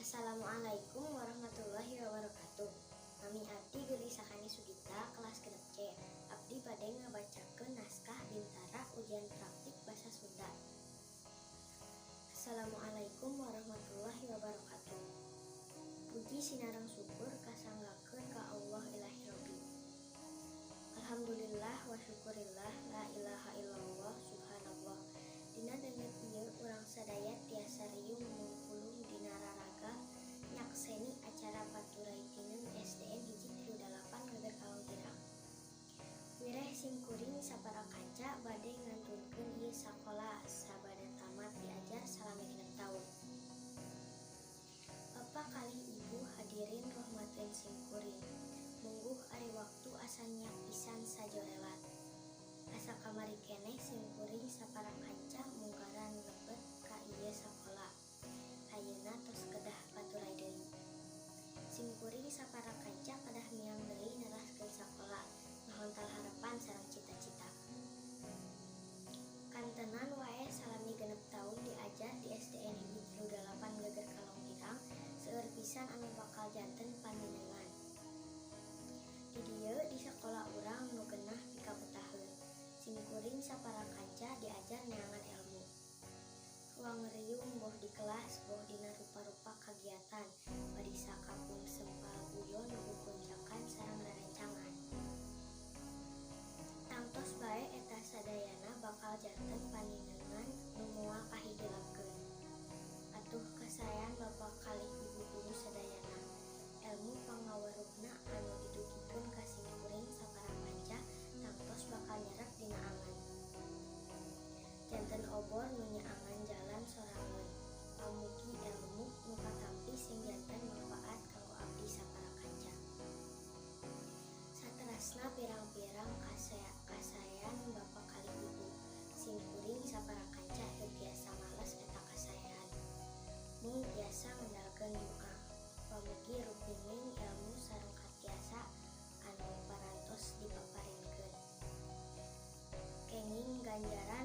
Assalamualaikum warahmatullahi wabarakatuh. Nami abdi Geulis Sakani Sugita, kelas 6 C. Abdi bade ngabacakeun naskah Bintara ujian praktik Basa Sunda. Assalamualaikum warahmatullahi wabarakatuh. Puji sinareng syukur kasanggakeun ka Allah Ilahi Robbi. Alhamdulillah wa syukurillah, la ilaha illallah, subhanallah. Dina danget ieu urang sadaya tiasa riung mungpulung dina raraga nyakseni acara Paturay Tineung SDN 138 Geger Kalong Girang. Wireh simkuring sapara kanca bade ngantunkeun ieu sakola sabada tamat diajar salami 6 taun. Bapak kalih Ibu hadirin rahmateun simkuring. Mungguh ari waktu asa nyiak pisan sajorelat. Asa kamari keneh simkuring sapara kanca munggaran lebet ka ieu sakola. Ayeuna tos kedah paturay deui. Simkuring sapara kanca kedah miang deui neraskeun sakola, ngahontal harepan sareng cita-cita. Kantenan wae salami 6 taun diajar di SDN 138 Geger Kalong Girang, seueur pisan anu bakal janten pangineungan. Di dieu di sakola urang nu geunah pikabetaheun. Simkuring sapara kanca diajar neangan elmu. Ruang riung boh di kelas boh dina rupa-rupa kagiatan, bari sakapung sempal guyon, kukuncakan sareng rerencangan. Tangtos bae eta sadayana bakal janten panineungan nu moal kahileupkeun. Atuh kasaean Bapak kalih Ibu guru sadayana. Elmu pangaweruhna anu didugikeun ka simkuring sapara kanca tangtos bakal nyerep dina angan. Janten obor nu nyaangan jalan sorangan. Pamugi elmu nu katampi sing janten mangpaat kanggo abdi sapara kanca. Saterasna pirang-pirang kasaean Bapak kalih Ibu. Simkuring sapara kanca teu tiasa males eta kasaean. Mung tiasa ngandalkeun du'a. Pamugi rupining elmu sareng katiasa anu parantos dipaparinkeun kenging ganjaran.